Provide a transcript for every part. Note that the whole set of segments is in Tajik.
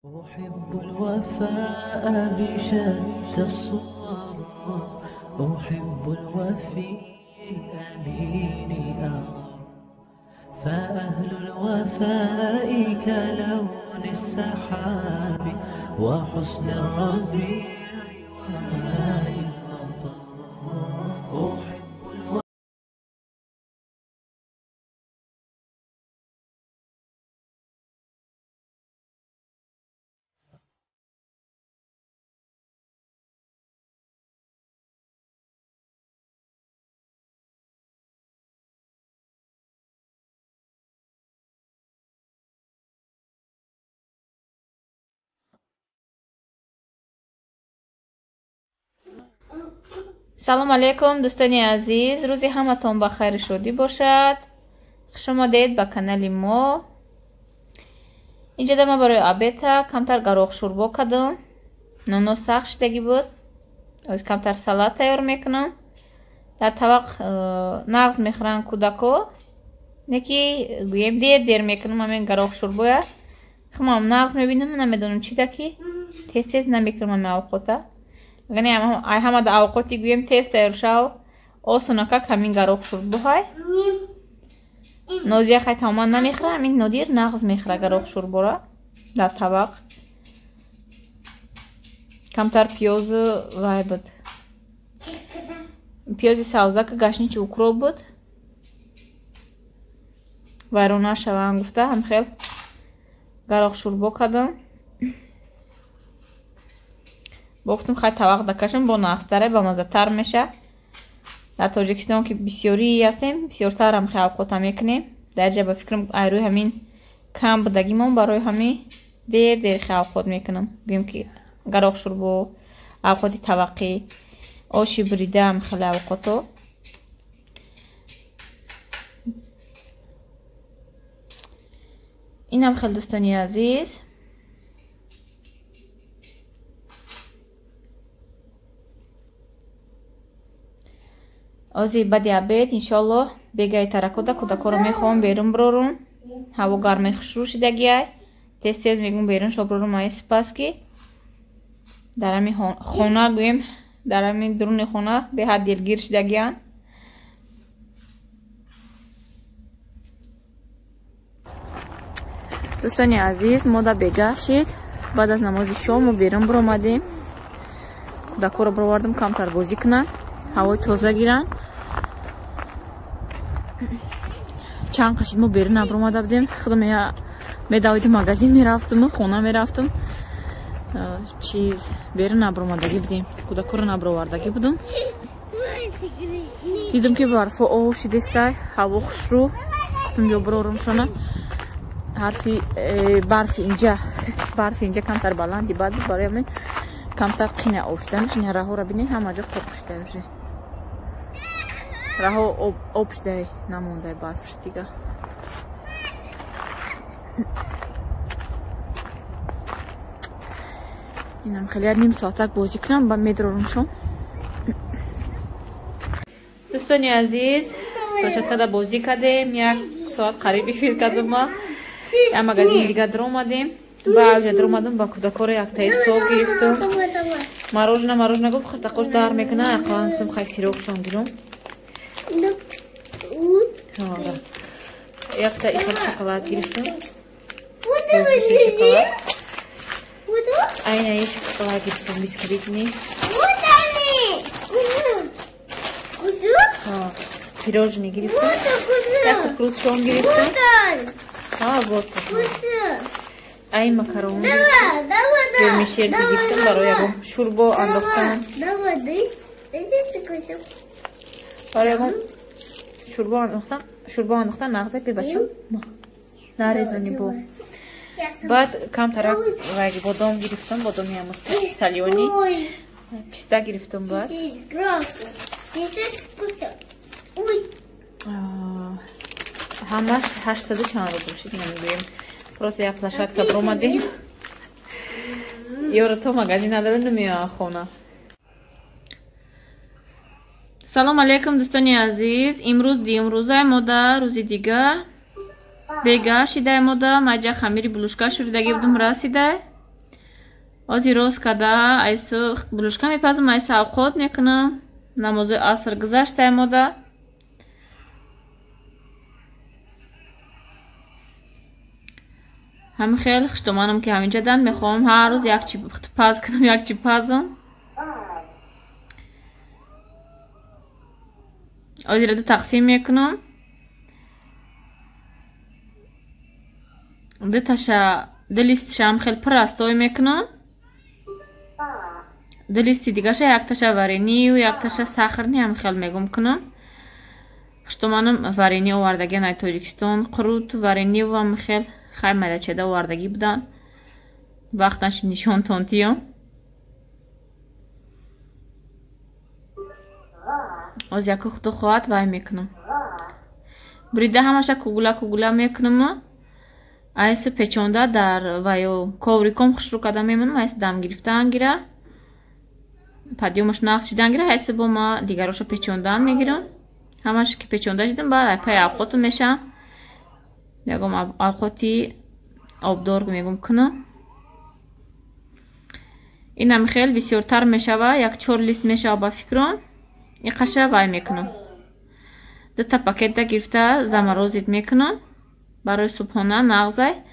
أحب الوفاء بشتى الصور، أحب الوفي الأمين الأغر، فأهل الوفاء كلون السحاب وحسن الربيع وماء المطر. أحب Салом алейкум, дӯстони азиз, рӯзи ҳаматон ба хайру шодӣ бошад. Хуш омадед ба канали мо. Инҷода ман барои обеда камтар гароқ шӯрбо кардам. Ноно сахт шидагӣ буд. Оз камтар салат тайёр мекунам. Дар тавақ нағз мехӯранд кӯдако. Не ки гӯем дер-дер мекунам ҳамин гароқ шӯрбоя. Хумам нағз мебинам, намедонам чӣ да ки тез-тез намекунам ҳамин авқота. Агане ай ҳама да авқоти гӯем тез тайёр шав, осонакак ҳамин гароқ шӯрбоҳай. Нозия хай тамоман намехӯра, ҳамин Нодир нағз мехӯра гароқ шӯрбора дар табақ. Камтар пиёзу вай буд. Пиёзи савзака гашничи укроп буд. Вайрон нашаванд гуфта ҳам хел гароқ шӯрбо кардам. Гуфтам хай тавақ дакашам бо нағзтаре, ба маззатар меша. Дар Тоҷикистон ки бисёрӣ ҳастем, бисёртарам хай авқота мекунем. Дар ҷа ба фикрам айрӯи ҳамин кам будагимон барои ҳамин дер-дер хай авқот мекунам. Гӯем ки гароқ шӯрбо, авқоти тавақӣ, оши буридаам хеле авқото. Инам хеле дӯстони азиз. Ози баъди обед иншоаллоҳ бегаи таракода кӯдакҳоро мехоҳам берун бирорум. Ҳаво гарми хушрӯ шидагиай. Тез-тез мегӯм берун шо бирорум, ай сипас ки дар ҳамин хона гӯем, дар ҳамин дуруни хона беҳад дилгир шидагианд. Дӯстони азиз, мо да бегаҳ шид. Баъд аз намози шом мо берун биромадем. Кӯдакҳоро бировардам камтар бозӣ кунанд, ҳавои тоза гиранд. Чанд қашид мо берун набиромада будем. Худам медавидим магазин мерафтам, хона мерафтам. Чиз берун набиромадагӣ будем. Кӯдакҳоро набировардагӣ будам. Дидам ки барфо об шидестай, ҳаво хушрӯ. Гуфтам биё бирорам шона. Ҳарфи барфи инҷа, барфи инҷа камтар баланди бад буд, барои ҳамин камтар қина об шуданаш. Ин раҳоро бинед, ҳама ҷо қоқ шуда уже. Раҳо об шудай, намондай барфш дига. Инам хеле як ним соатак бозӣ кунам, ба медрорам шом. Дӯстони азиз, площадкада бозӣ кардем, як соат қариб эфир кардам ма. Як магазин дига даромадем. Ба авҷа даромадам, ба кӯдакҳоро яктаи сок гирифтам. Морожена, морожена гуфт, хиртақош дар мекунад, ақаллан гуфтам хай сироқшон гирам. Якта ихел шоколад гирифтам. Шоколад. Айна шоколад гирифтам, бисквитни. Пирожни гирифтам. Як кукурузшон гирифтам. Вот. Ай макарон гирифтам. Вермишел гирифтам барои ягон шӯрбо андохтан. Барои ягон шӯрбо андохтан, шӯрбо андохтан нағзе пи бачам. Нарезони бо. Баъд камтарак вай бодом гирифтам, бодоми ҳамон салёни. Писта гирифтам баъд. Ҳамаш 800 чанд рубл шид, намегӯем. Просто як площадка биромадем. Ёро то магазин надорем, намеояд хона. Салом алейкум, дӯстони азиз. Имрӯз дуюмрӯзаи мода, рӯзи дига. Бегаҳ шидаи мода, маҷа хамири булушка шӯридагӣ будум, расидай. Ози рост када айсу булушка мепазам, айсу авқот мекунам. Намози аср гузашта мода. Ҳамин хел хуштоманам ки ҳаминҷа дан мехоҳам ҳар рӯз як чи паз кунам, як чи пазам. Озира ду тақсим мекунам. Ду листшам хел простой мекунам. Ду листи дигаша якташа варению, якташа сахарни ҳам хел мегум кунам. Хуштоманам варени овардагиан ай Тоҷикистон, қурут варению ҳам хел хай майдачада овардагӣ буданд. Вақташ нишонтон тиём. Оз яку худо хоҳад вай мекунам. Бурида ҳамаша кугула кугула мекунам. Айси печонда дар ваё ковриком хушрӯ карда мемонам, айси дам гирифтан гира. Падёмаш нақш шидан гира, айси бо ма дигарошо печондан мегирам. Ҳамаш ки печонда шидам, баъд ай пай авқоту мешам. Мегум авқоти обдор мегум кунам. Инам хел бисёртар мешава, як 4 лист мешава ба фикрам. Иқаша вай мекунам. Дута пакетда гирифта заморозит мекунам. Барои субҳона нағзай.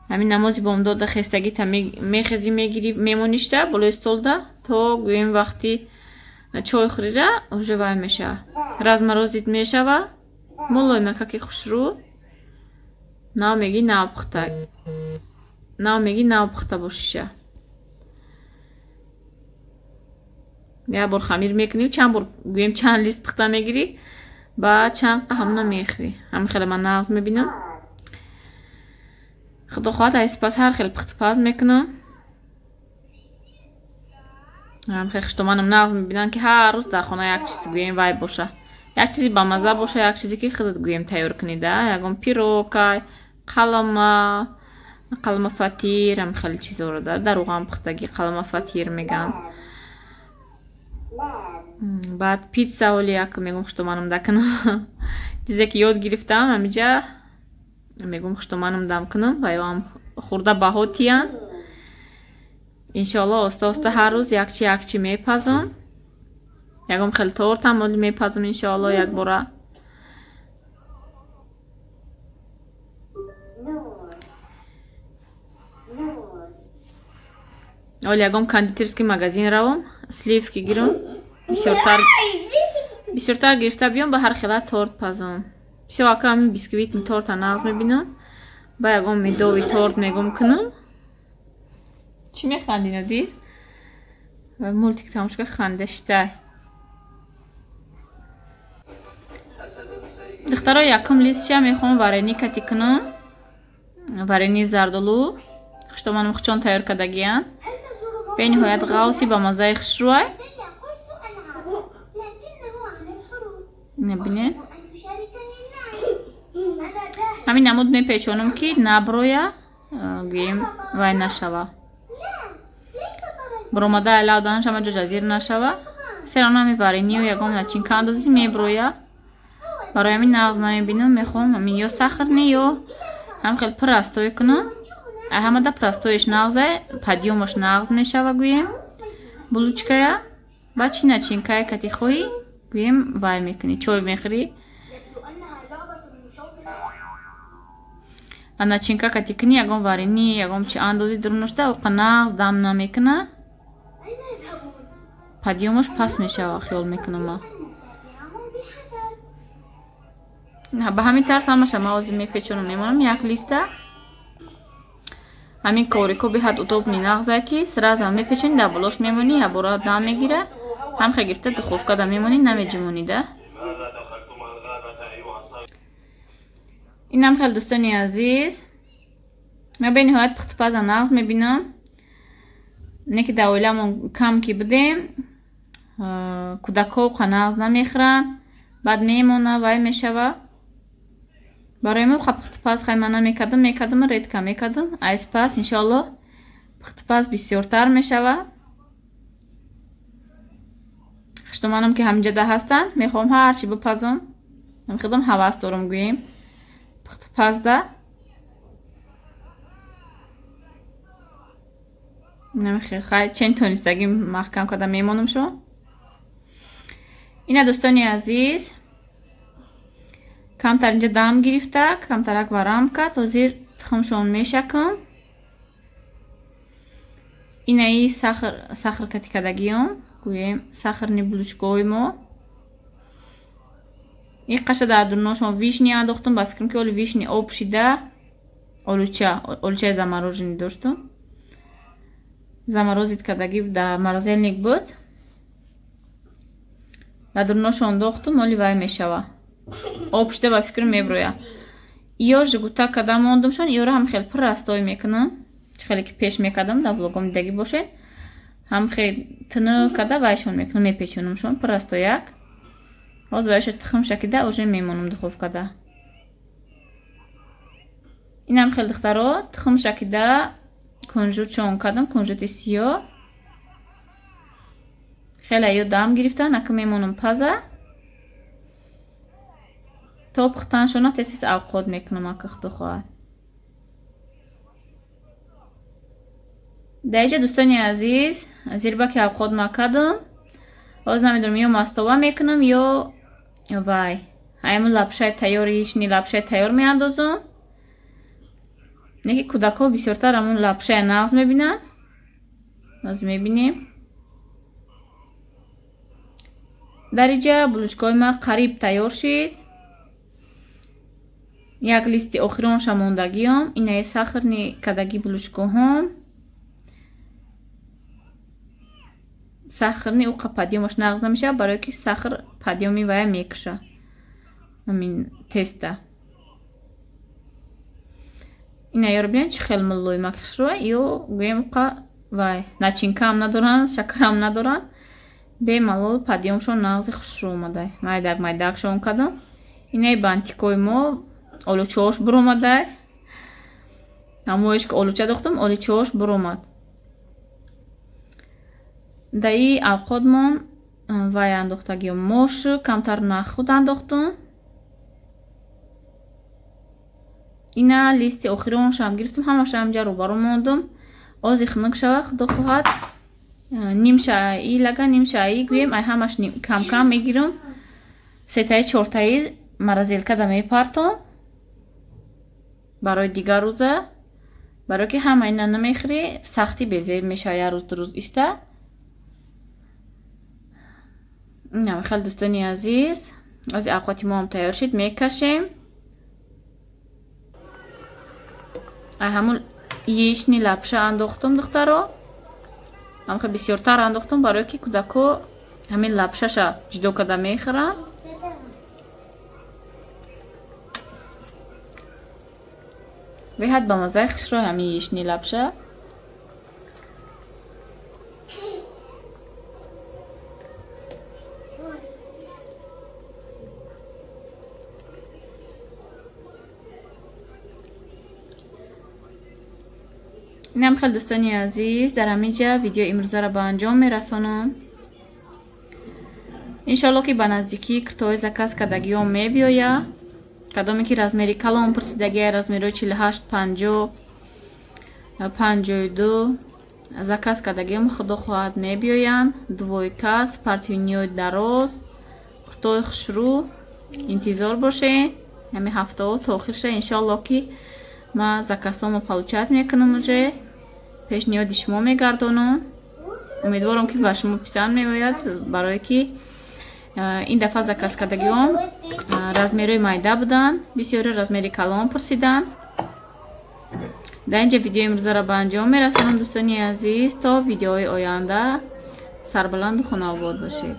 Ҳамин намози бомдода хестагита мехези мегири мемоништа болои столда то гӯем вақти чой хӯрира уже вай мешава. Разморозит мешава. Мулоимакаки хушрӯ. Нав меги нав пухта. Нав меги нав пухта бошиша. Як бор хамир мекунӣ, чанд бор гӯем чанд лист пухта мегирӣ, баъд чанд ҳамона мехӯрӣ. Ҳамин хеле ман нағз мебинам. Худо хоҳад ай сипас ҳар хел пухтупаз мекунам. Ҳам хел хуштоманам нағз мебинам ки ҳар рӯз дар хона як чиз гӯем вай боша. Як чизи бамаза боша, як чизе ки худат гӯем тайёр кунӣ да, ягон пирогай, қалама, қалама фатир, ҳам хеле чизоро да, дар рӯған пухтагӣ қалама фатир меган. Баъд питса оли як мегум хуштоманам да кунам. Чизе ки ёд гирифтам ҳамиҷа мегум хуштоманам дам кунам ва ё ҳам хурда баҳо тиян. Иншоалло оста оста ҳар рӯз якчи якчи мепазам. Ягон хел тортам оли мепазам иншоалло якбора. Оли ягон кондитерский магазин равам, сливки гирам, бисёртар гирифта биём, ба ҳар хела торт пазам. Бисёр ака ҳамин бисквитни торта нағз мебинам, ба ягон медови торт мегум кунам. Чӣ механдӣ, Нодир? Мультик тамошо кард, ханда шитай. Духтаро, якум листша мехоҳам варени кати кунам. Варени зардолу. Хуштоманам хучон тайёр кардагиян. Бениҳоят ғавси ба маззаи хушрӯай. Набинед. Ҳамин намуд мепечонам ки наброя, гӯем вай нашава. Баромада айлавданаш ҳама ҷо ҷазир нашава. Серано ҳамин варению ягон начинка андозӣ меброя. Барои ҳамин нағз намебинам, мехоҳам ҳамин ё сахарни ё ҳам хел простой кунам. Ай ҳамада простоиш нағзе, падёмаш нағз мешава гӯем. Булучкая ба чи начинкае кати хоҳӣ гӯем вай мекунӣ, чой мехӯрӣ. А начинка кати кунӣ ягон варени, ягон чи андози дурунашда оқа нағз дам намекуна. Падёмаш паст мешава, хиёл мекунам ман. Ба ҳамин тарз ҳамаша ман ҳозир мепечонам, мемонам як листа. Ҳамин коврико беҳад удобни нағзае ки сразу мепечонӣ, дар болош мемонӣ, якбора дам мегира, ҳам хел гирифта духовкада мемонӣ, намеҷумонӣ да. Инам хел дӯстони азиз, ман бениҳоят пухтупаза нағз мебинам. Не ки дар оиламон кам ки будем, кӯдакҳо қа нағз намехӯранд, баъд мемона, вай мешава. Барои мо қа пухтупаз хай ман намекардам, мекардам, редка мекардам. Айс пас иншоалло пухтупаз бисёртар мешава. Хуштоманам ки ҳаминҷода ҳастанд, мехоҳам ҳарчи бипазам. Худам ҳавас дорам гӯем пухтупазда. Намехай чен тонистаги маҳкам карда мемонам шо. Ина дӯстони азиз, камтар инҷа дам гирифта, камтарак варам кард. Ҳозир тухмшон мешакам. Инаи сахр кати кардагиём, гӯем сахарни булучкои мо. Ин қаша дар дуношон вишни андохтум, ба фикрам ки оли вишни об шида, олучаи замороженный доштум. Заморозить кардаги дар морозильник буд. Дар дуношон андохтум, оли вай мешава. Об шида ба фикрам меброя. Иё жгута карда мондумшон, иёро ҳам хел пуррастой мекунам. Чӣ хеле ки пеш мекардам, дар влогом дидагӣ бошед. Ҳам хел тинук карда вайшон мекунам, мепечонамшон пуррастояк. Ҳозир вайша тухм шакида уже мемонам духовкада. Инам хел духтаро тухм шакида кунжутшон кардам, кунжути сиёҳ. Хеле ё дам гирифта, нака мемонам паза. То пухтаншона тез-тез авқот мекунам, ака худо хоҳад. Дар инҷа дӯстони азиз, зирбаки авқот ма кардам. Ҳозир намедонам ё мастова мекунам ё вай. Ҳамун лапшаи тайёр, яични лапшаи тайёр меандозам. Не ки кӯдакҳо бисёртар ҳамун лапшаи нағз мебинанд. Ҳозир мебинем. Дар инҷа булучкои ма қариб тайёр шид. Як листи охиронша мондагиём. Инаи сахарни кадаги булучкоҳом. Сахарни уқа падёмаш нағз намешавад, барое ки сахар падёми вая мекуша. Ҳамин теста. Ина ёро бинед чӣ хел муллоимак хушрӯа. Ё гӯем уқа вай начинкаам надоранд, шакарам надоранд. Бемалол падёмшон нағзи хушрӯ омадай. Майдак майдакшон кардам. Инаи бантикои мо олучаош буромадай. Ҳамоеш ки олуча дохтам, олучаош буромад. Даи авқотмон вай андохтагиё мош камтар нахуд андохтум. Ина листи охироншам гирифтум, ҳамаша ҳамҷа рӯбарӯ мондум. Ози хунук шава, худо хоҳад. Нимшаи лага, нимшаи гӯем, ай ҳамаш кам-кам мегирам. Сетаи чортаи морозилкада мепартом барои дигар рӯза, барое ки ҳама ина намехӯрӣ, сахтӣ безеб мешава як рӯз ду рӯз иста. Инам хеле дӯстони азиз, ози авқоти мо ҳам тайёр шид, мекашем. Ай ҳамун яични лапша андохтум духтаро. Ҳам хеле бисёртар андохтум, барое ки кӯдако ҳамин лапшаша ҷудо карда мехӯранд. Беҳад ба маззаи хушрӯй ҳамин яични лапша. Инам хеле дӯстони азиз, дар ҳамин ҷа видеои имрӯзаро ба анҷом мерасонам. Иншоалло ки ба наздикӣ куртаҳои заказ кардагиҳо мебиёяд. Кадоме ки размери калон пурсидагия, размерҳои 48, 50, 52 заказ кардагиҳо худо хоҳад мебиёянд. Двойка, спортивниҳои дароз, куртаҳои хушрӯ. Интизор бошед. Ҳамин ҳафтаҳо то охирша иншоалло ки ма заказҳомо получать мекунам, уже пешниҳоди шумо мегардонам. Умедворам ки ба шумо писанд меояд, барое ки ин дафъа заказ кардагиҳом размерҳои майда буданд, бисёре размери калон пурсиданд. Дар инҷа видеои имрӯзаро ба анҷом мерасонам дӯстони азиз. То видеоҳои оянда сарбаланду хонаобод бошед.